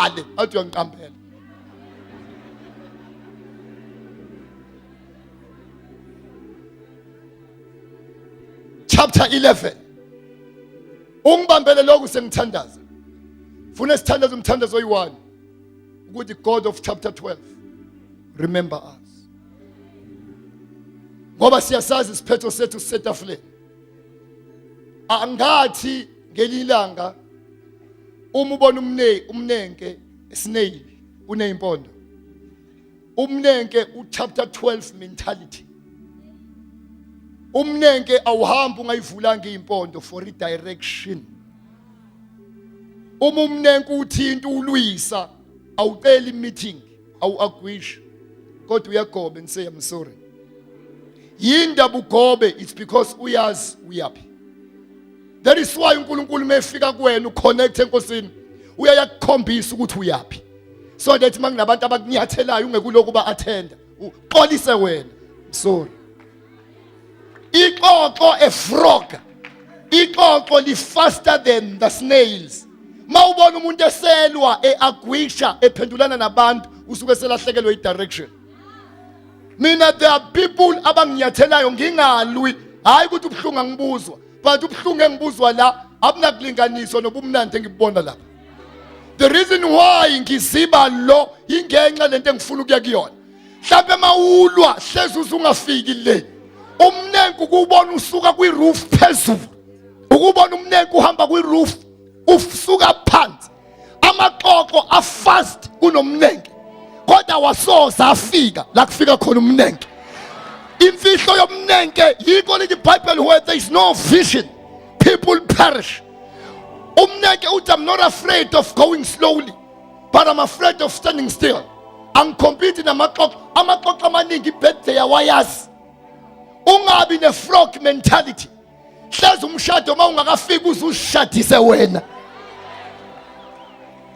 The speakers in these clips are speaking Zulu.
Akhale athi uyangiqambela. Chapter 11. Ungibambele lokhu sengithandaza. Funa sithandaze umthandazo oyi-1 ukuthi God of chapter 12 remember us. Ngoba siyasazi isiphetho sethu sisetafuleni. Angathi ngelinye ilanga uma ubona umne umnenke snail uneyimpondo umnenke uchapter 12 mentality umnenke awuhambi ungayivulanga impondo for redirection uma umnenke uthinta ulwisa awuceli meeting awu-agwish kodwa uyagoba and say I'm sorry yindaba ugobe it's because uyazi uyaphi that is why uNkulunkulu mefika kuwena uconnect enkosini uyayakukhombisa ukuthi uyaphi so that makunabantu abakunyathelayo ungekuloku ba attend uxolise wena sorry ixoxo a frog ixoxo li faster than the snails mawubona umuntu eselwa eagwisha ephendulana nabantu usuke selahlekelwe i direction mina there are people abanginyathelayo ngingalwi hayi ukuthi ubuhlungu angibuzwa but ubuhlungu engibuzwa la abunakulinganiswa nobumnandi engibubona lapha the reason why ngiziba lo ingenxa lento engifuna ukuya kuyona mhlawumbe mawulwa hlezi uzungafiki le umnenke ukubona usuka kwi-roof phezulu ukubona umnenke uhamba kwi-roof usuka phansi amaxoxo afast kunomnenke kodwa wasoza afika la kufika khona umnenke imfihlo yomnenke yikho lithi iBhayibheli where there is no vision people perish umnenke uthi I'm not afraid of going slowly but I'm afraid of standing still angikhompiti namaxoxo amaxoxo amaningi ibirthday awayazi ungabi ne-frog mentality hlezi umshado uma ungakafiki uze ushadise wena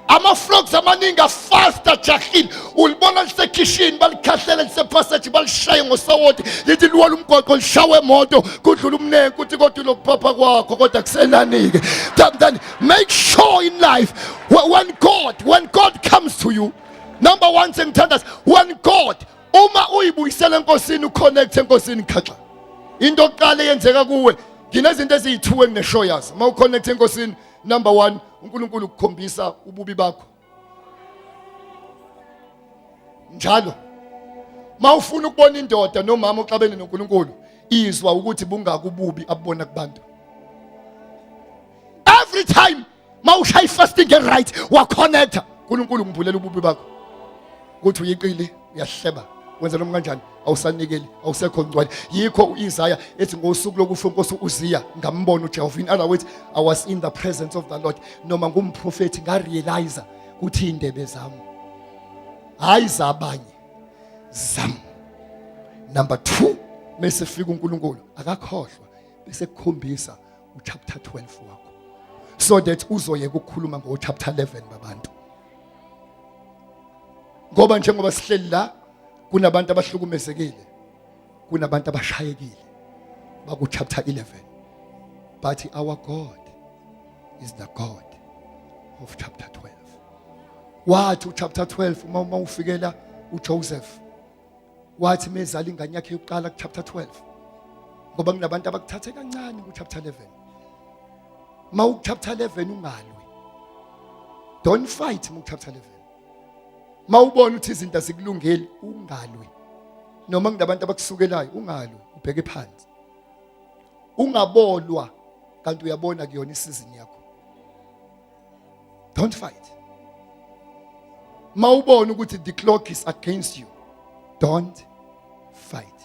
ama-frogs amaningi afast ajahile ulibona lisekhishini balikhahlela lisephasage balishaye ngosawoti lithi liwela umgwaqo lishawe emoto kudlula umnenke uthi kodwa ulokuphapha kwakho kodwa kusenani-ke then make sure in life when God comes to you number one sengithandaza when God uma uyibuyisela enkosini uconnect enkosini khaxa into yokuqala eyenzeka kuwe nginezinto eziyi-two engineshow yazo uma uconnect enkosini number one uNkulunkulu ukukhombisa ububi bakho njalo mawufuna ukubona indoda nomama oxabene noNkulunkulu izwa ukuthi bungakububi abubona kubantu every time mawushaya ifasting right waconnecta uNkulunkulu ngimbulela ububi bakho ukuthi uyiqili uyahleba wenza noma kanjani awusanikeli awusekho ngcwele yikho uIsaya ethi ngosuku lokufa inkosi uZiya ngambona uJehova in other words I was in the presence of the Lord noma ngumprofeti ngarealize ukuthi indebe zami hayi zabanye zam number 2 mase fika uNkulunkulu akakhohlwa bese kukhombisa uchapter 12 wakho so that uzoyeka ukukhuluma ngo chapter 11 babantu ngoba njengoba sihleli la kunabantu abahlukumezekile kunabantu abashayekile baku chapter 11 but our God is the God of chapter 12 wathi uchapter 12 uma ufikela uJoseph wathi mezala ingane yakhe yokuqala ku chapter 12 ngoba kunabantu abakuthathe kancane ku chapter 11 ma u chapter 11 ungalwi don't fight mu chapter 11 ma ubona ukuthi izinto azikulungeli ungalwi noma kunabantu abakusukelayo ungalwi ubheke phansi ungabolwa kanti uyabona kuyona isizini yakho don't fight mawubona ukuthi the clock is against you don't fight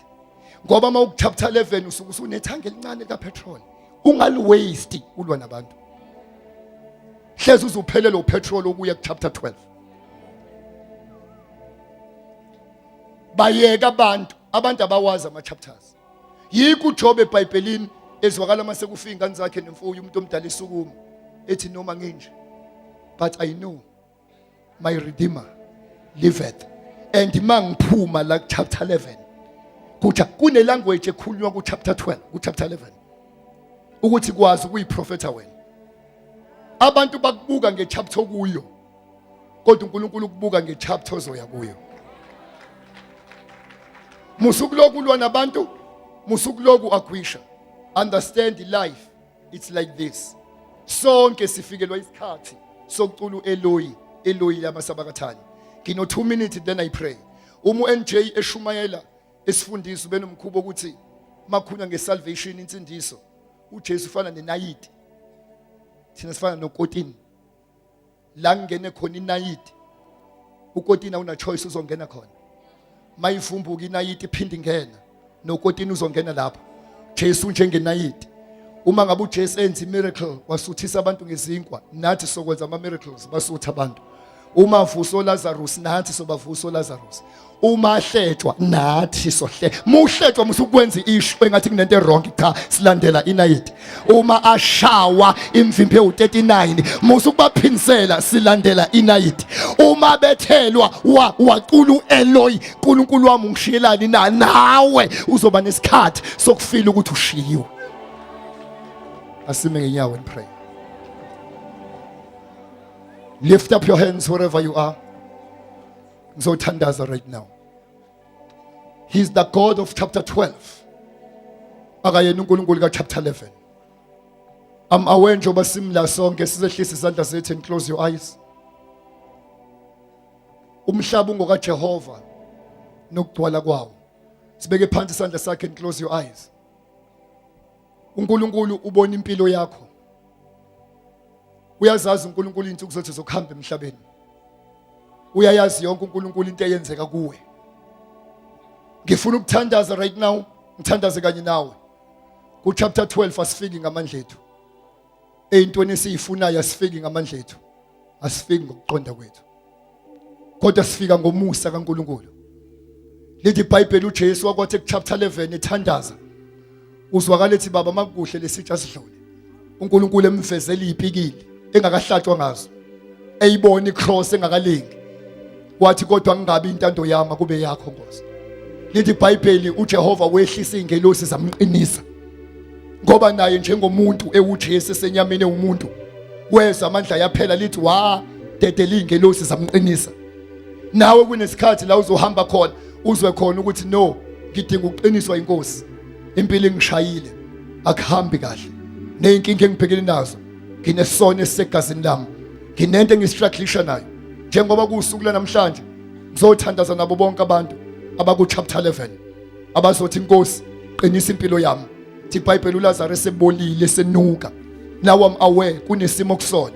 ngoba uma ukuchapter 11 usuke usunethange elincane lika petrol ungaliwaste ulwa nabantu hlezi uzuphelele upetrol okuya ku chapter 12 bayeka abantu abantu abawazi ama chapters yikho uJobe eBhayibhelini ezwakala mase kufika ingane zakhe nemfuyo umuntu omdala esukuma ethi noma nginje but I know my redeemer liveth and mangiphuma la chapter 11 kutha kune language ekhulunywa ku chapter 12 ku chapter 11 ukuthi kwazi ukuyiprofetha wena abantu bakubuka ngechapter okuyo Kodwa uNkulunkulu ukubuka ngechapter ozoya kuyo. Musukuloku ulwa nabantu, musukuloku agwisha. Understand life, it's like this. Sonke sifikelwa isikhathi sokucula uEloyi, Eloyi lamasabakathani. Ngino 2 minutes then I pray. Uma uNJ eshumayela esifundisa ubenomkhuba ukuthi makhunywa ngesalvation insindiso uJesu ufana nenayiti thina sifana nokotini la ngene khona inayiti ukotini awuna choice uzongena khona mayivumbuka inayiti iphinde ingena nokotini uzongena lapho. Jesu njengenayiti uma ngabe uJesu enza imiracle wasuthisa abantu ngezinkwa nathi sokwenza ama miracles basutha abantu. Uma avusa oLazarus nathi sobavusa oLazarus. Uma ahletshwa nathi sohle muhletshwa musukwenza ishu engathi kunento wrong cha silandela inayiti. Uma ashawa imvimbi ewu39 musukubaphinisela silandela inayiti. Uma bethelwa wacula uEloi uNkulunkulu wami ungishiyelani na nawe uzoba nesikhathi sokufila ukuthi ushiyiwe. Asime ngenyawo and pray. Lift up your hands wherever you are. Ngizothandaza right now. He's the God of chapter 12. Akayena uNkulunkulu ka chapter 11. I'm aware njengoba simla sonke sizehlisa izandla zethu and close your eyes. Umhlaba ungoka Jehova nokugcwala kwawo. Sibeke phansi isandla sakhe and close your eyes. uNkulunkulu ubona impilo yakho. Uyazazi uNkulunkulu insuku zethu zokuhamba emhlabeni. Uyayazi yonke uNkulunkulu into eyenzeka kuwe. Ngifuna ukuthandaza right now, ngithandaze kanye nawe. Ku chapter 12 asifiki ngamandla ethu. Eyintweni esiyifunayo asifiki ngamandla ethu. Asifiki ngokuqonda kwethu. Kodwa sifika ngomusa kaNkulunkulu. Lithi iBhayibheli uJesu wakwathi ku chapter 11 ethandaza. Uzwakala ethi baba makukuhle lesitsha sidlule. uNkulunkulu emvezela ipikili engakahlatshwa ngazo. Eyibona icross engakalingi. Wathi kodwa ngingabi intando yami kube yakho Nkosi. Lithi iBhayibheli uJehova wehlisa ingelosi zamqinisa. Ngoba naye njengomuntu ewuJesu esenyameni umuntu wezwa amandla yaphela lithi wa dedela ingelosi zamqinisa. Nawe kunesikhathi la uzohamba khona uzwe khona ukuthi no ngidinga ukuqiniswa inkosi. Impilo ingishayile akuhambi kahle. Nezinkinga engibhekene nazo nginesono esisegazini lami. Nginento engistrugglisha nayo. Njengoba kuwusuku lanamhlanje ngizothandaza nabo bonke abantu abaku chapter 11 abazothi inkosi qinisa impilo yami. Thi iBhayibheli uLazarus esebolile senuka. Now I'm aware kunesimo kusona.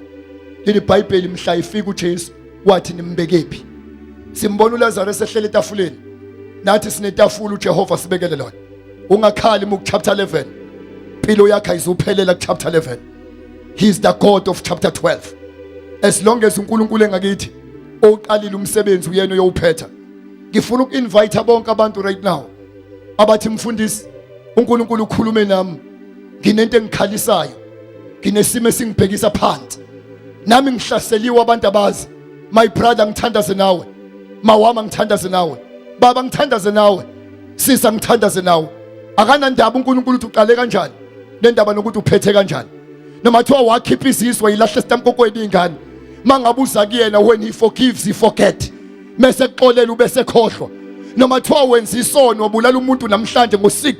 Leli iBhayibheli mhla ifika uJesu wathi nimbekephi. Simbona uLazarus ehlele etafuleni. Nathi sinetafula uJehova sibekele lona. Ungakhali mu chapter 11. Impilo yakhe ayizuphelela ku chapter 11. He is the God of chapter 12. As long as uNkulunkulu engakithi oqalile umsebenzi uyena uyowuphetha. Ngifuna uku-invite bonke abantu right now abathi mfundisi uNkulunkulu ukhulume nami nginento engikhalisayo nginesimo esingibhekisa phansi nami ngihlaseliwe abantu abazi my brother ngithandaze nawe mawama ngithandaze nawe baba ngithandaze nawe sisa ngithandaze nawe akanandaba uNkulunkulu uthi uqale kanjani nendaba nokuthi uphethe kanjani noma thiwa wakhipha izizwe ilahle esitamkokweni ingane mangabe uza kuyena when he forgives he forget mese kuxolela ubese khohlwa noma thiwa wenza isono wabulala umuntu namhlanje ngo6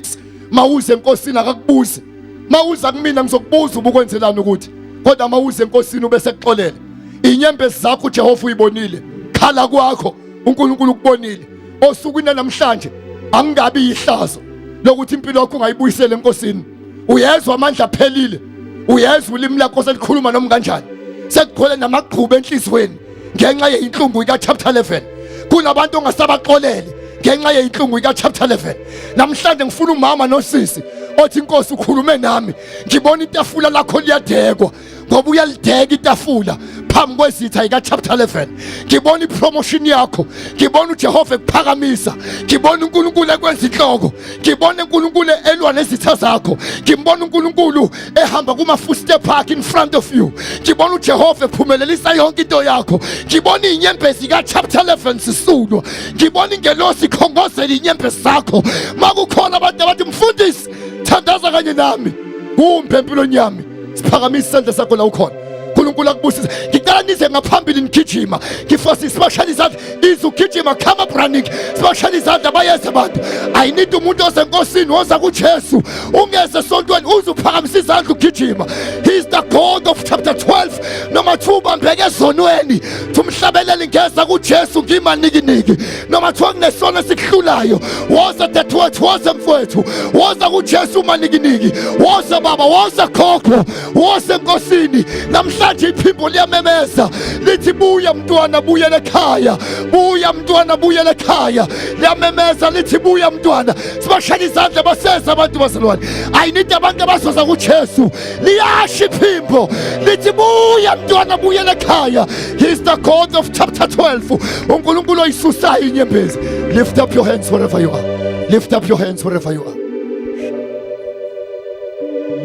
mawuze enkosini akakubuze mawuza kumina ngizokubuza ubukwenzelani ukuthi kodwa mawuze enkosini ubese kuxolela inyembezi zakho uJehova uyibonile khala kwakho uNkulunkulu ukubonile osukwini namhlanje angingabi yihlazo lokuthi impilo yakho ungayibuyisela enkosini uyezwa amandla aphelile uyezwa ulimi lakho selikhuluma noma kanjani sekugcwele namagqubu enhlizweni ngenxa yeyinhlungu ika chapter 11 kunabantu ongasabaxoleli ngenxa yeyinhlungu ika chapter 11 namhlanje ngifuna umama nosisi othi inkosi ukhulume nami ngibona itafula lakho liyadekwa ngoba uyalideka itafula phambi kwezitha ika chapter 11 ngibona ipromotion yakho ngibona uJehova ekuphakamisa ngibona uNkulunkulu ekwenza inhloko ngibona uNkulunkulu elwa nezitha zakho ngibona uNkulunkulu ehamba kuma footstep akhe in front of you ngibona uJehova ephumelelisa yonke into yakho ngibona izinyembezi ka chapter 11 sisulwa ngibona ingelosi ikhongozela izinyembezi zakho makukhona abantu abathi mfundisi thandaza kanye nami kumbe empilweni yami siphakamisa isandla sakho la ukhona uNkulunkulu akubusise. Ngicela nize ngaphambili nigijima. Ngifosa sibashayele izandla. Izugijima come up running. Sibashayele izandla bayeza abantu. I need umuntu osenkosini woza kuJesu. Ungeze esontweni uze uphakamisa izandla ugijima. He is the God of chapter 12. Noma kuthiwa ubambeke ezonweni, thumhlabeleli ngeza kuJesu ngimanikiniki. Noma kuthiwa kunesono esikuhlulayo, woza dadewethu, woza mfowethu, woza kuJesu umanikiniki, woza baba, woza gogo, woza enkosini. Namhlanje iphimbo liyamemeza lithi buya mntwana, buyele ekhaya, buya mntwana, buyele ekhaya. Liyamemeza lithi buya mntwana. Sibashayela izandla baseza abantu bazalwane. I need abantu abazoza kuJesu. Liyasho iphimbo lithi buya mntwana, buyele ekhaya. He is the God of chapter 12. uNkulunkulu oyisusayo inyembezi. Lift up your hands wherever you are. Lift up your hands wherever you are.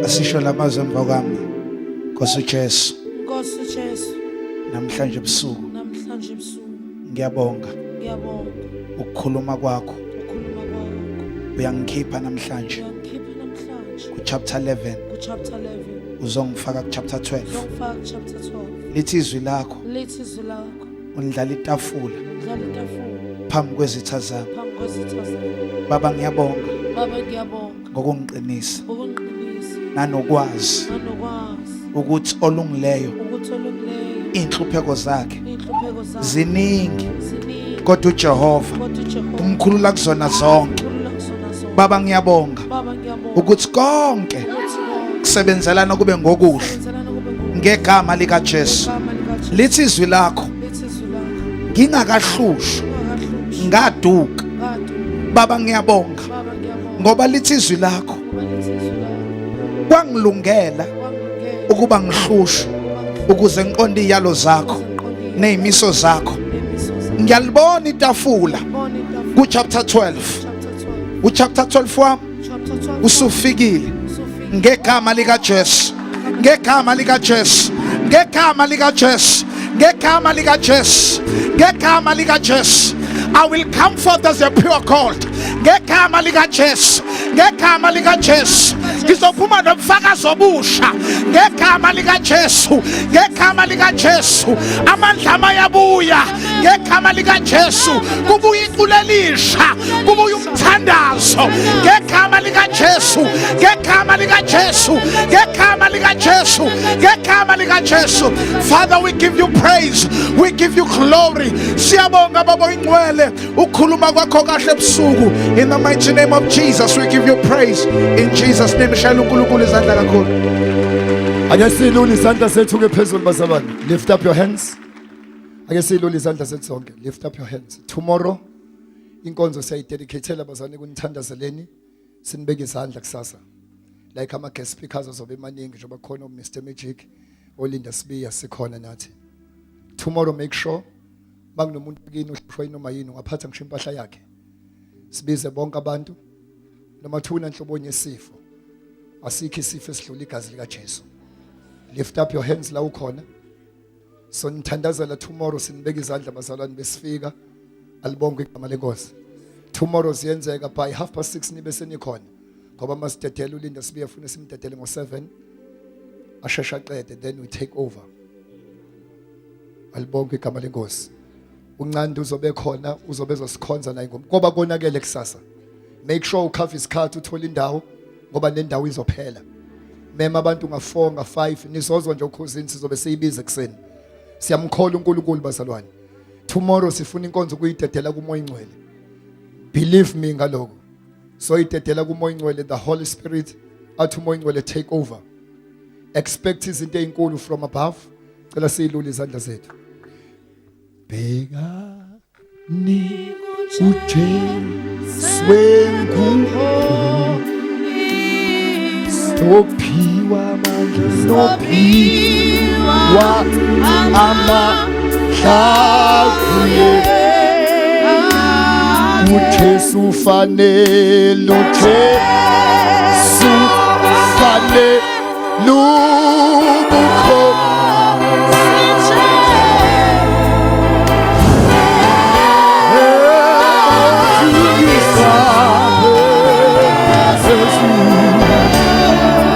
Asisho lamazwi emva kwami. Nkosi uJesu, Nkosi Jesu, namhlanje ebusuku namhlanje ebusuku ngiyabonga ngiyabonga ukukhuluma kwakho. ukukhuluma kwakho. Uyangikhipha namhlanje Uyangikhipha namhlanje ku-chapter 11 ku-chapter 11 uzongifaka ku-chapter 12. uzongifaka ku-chapter 12. Lithi izwi lakho Lithi izwi lakho undlala itafula undlala itafula phambi kwezitha zami. phambi kwezitha zami. Baba ngiyabonga Baba ngiyabonga ngokungiqinisa ukungiqinisa nanokwazi nanokwazi ukuthi olungileyo ukuthi olungileyo inhlupheko zakhe iy'nhlupheko zakhe ziningi ziningi kodwa uJehova kodwa uJehova umkhulula kuzona zonke. umkhulula kuzona zonke. Baba ngiyabonga Baba ngiyabonga ukuthi konke ukuthi konke kusebenzelana kube ngokuhle kusebenzelana kube ngokuhle. ngegama likaJesu. Ngegama likaJesu. Lithi izwi lakho Lithi izwi lakho ngingakahlushwa ungakahlushwa ngaduka. ngaduka. Baba ngiyabonga Baba ngiyabonga ngoba lithi izwi lakho ngoba lithi izwi lakho kwangilungela kwangilungela ukuba ngihlushwe ukuba ukuze ngiqonde iyalo zakho ngiqonde iy'yalo neyimiso zakho. ney'miso zakho. Ngiyalibona itafula Ngibona itafula ku-chapter 12. chapter 12 Uchapter 12 wami chapter 12 usufikile usufikile ngegama likaJesu, ngegama likaJesu, ngegama likaJesu, ngegama likaJesu, ngegama likaJesu. I will come forth as a pure gold ngegama likaJesu, ngegama likaJesu. Ngizophuma nobufakazi obusha ngegama likaJesu, ngegama likaJesu. Amandla amayabuya ngegama likaJesu. Kubuya iculo elisha, kubuya umthandazo ngegama likaJesu, ngegama likaJesu, ngegama likaJesu, ngegama likaJesu. Father, we give you praise, we give you glory. Siyabonga Baba ingcwele ukukhuluma kwakho kahle ebusuku. In the mighty name of Jesus we give you praise. In Jesus name shayela uNkulunkulu izandla kakhulu. Ake silule izandla zethu ke phezulu bazalwane. Lift up your hands. Ake silule izandla zethu zonke. Lift up your hands. Tomorrow inkonzo siyayidedicatela bazalwane kunithandazeleni. Sinibeke izandla kusasa. Like ama guest speakers azobe emaningi njengoba khona uMr Magic olinda Sibiya sikhona nathi. Tomorrow make sure makunomuntu kini uhlushwa noma yini ungaphatha ngisho impahla yakhe. Sibize bonke abantu noma thuna nhlobo yesifo. Asikho isifo esidlula igazi likaJesu. Lift up your hands la ukhona. So nithandazela tomorrow sinibeka izandla bazalwane besifika. Alibonke igama lenkosi. Tomorrow siyenzeka by 6:30 nibe senikhona. Ngoba masidedela ulinda sibuye funa simdedele ngo7. Ashesha aqede then we take over. Alibonke igama lenkosi. Uncandi uzobe khona uzobe ezosikhonza naye ngoba konakele kusasa. Make sure ukhava isikhathi uthola indawo ngoba nendawo izophela. Mema abantu nga4 nga5 nisozwa nje ukhosini sizobe siyibiza ekseni. Siyamkhola uNkulunkulu bazalwane. Tomorrow sifuna inkonzo kuyidedela kuMoya Ingcwele. Believe me ngaloko. So idedela kuMoya Ingcwele, the Holy Spirit athi uMoya Ingcwele take over. Expect izinto ezinkulu from above. Cela siyilule izandla zethu. Bheka ni uJesu wenguqu sophiwa amandla sophiwa amandla kuye. uJesu fanele, uJesu fanele ubukho.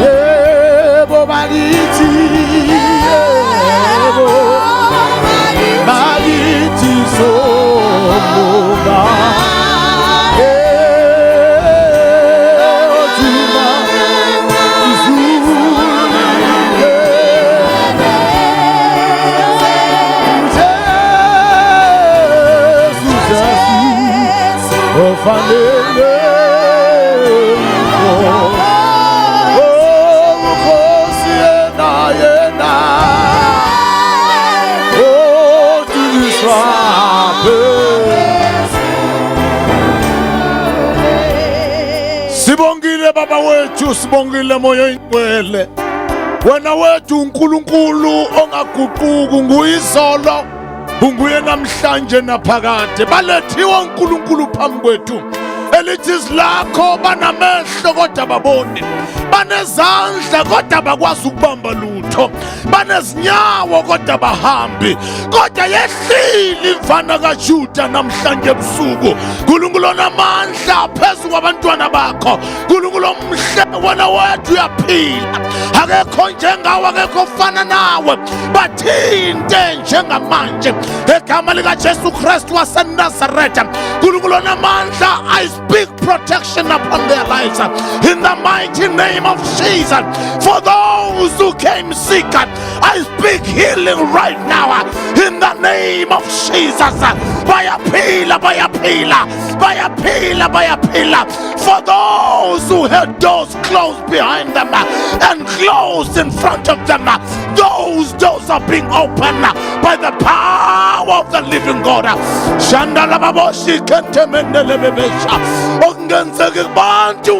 Yebo bakithi, yebo. Ufanele Oh, Nkosi yena yena Oh, dunyiswa Sibongile baba wethu, sibongile moya oyingcwele. Wena wethu uNkulunkulu ongaguquki, nguyizolo, unguye namhlanje naphakade. Balethiwe uNkulunkulu phambi kwethu. Elithi izwi lakho, banamehlo kodwa baboni, banezandla kodwa bakwazi ukubamba lutho, banezinyawo kodwa bahambi, kodwa yehlile imvana kaJuda namhlanje ebusuku. Nkulunkulu onamandla phezu kwabantwana bakho, Nkulunkulu omhle, wena wethu uyaphila, akekho njengawe, akekho ofana nawe. Bathinte njengamanje ngegama likaJesu Kristu waseNazaretha. Nkulunkulu onamandla, I speak protection upon their lives in the mighty name of Jesus. For those who came sick, I speak healing right now in the name of Jesus. Bayaphila, bayaphila, bayaphila, bayaphila. For those who had doors closed behind them and closed in front of them, those doors are being opened by the power of the living God. Shandalababoshi kentemendelebebesha. Okungenzeki kubantu,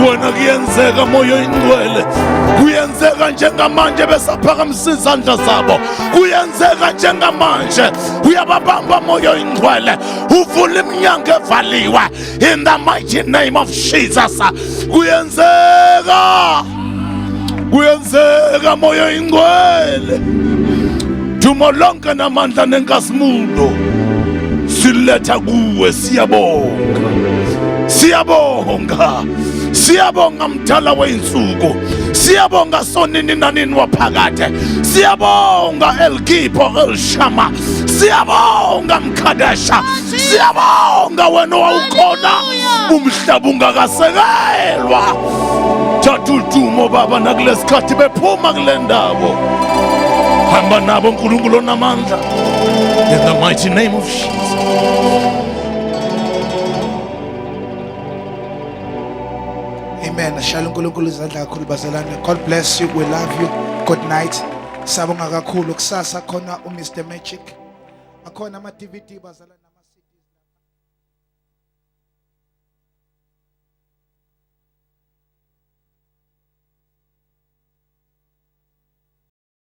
wena kuyenzeka, moya oyingcwele. Kuyenzeka njengamanje besaphakamisa izandla zabo, kuyenzeka njengamanje uyababamba moya oyingcwele, uvula iminyango evaliwe in the mighty name of Jesus. Kuyenzeka, kuyenzeka, moya oyingcwele. Dumo lonke namandla nenkazimulo siletha kuwe. Siyabonga, siyabonga, siyabonga, mdala weyinsuku. Siyabonga, sonini nanini waphakade. Siyabonga, El Gibo, El Shama. Siyabonga, Mkhadesha. Siyabonga wena owawukhona umhlaba ungakasekelwa. Thatha udumo baba, nakulesikhathi bephuma kule ndawo, hamba nabo, Nkulunkulu onamandla, in the mighty name of Jesus. Amen. Shayela uNkulunkulu izandla kakhulu, bazalwane. God bless you. We love you. Good night. Sabonga kakhulu. Kusasa khona uMr Magic. Akhona ama DVD, bazalwane.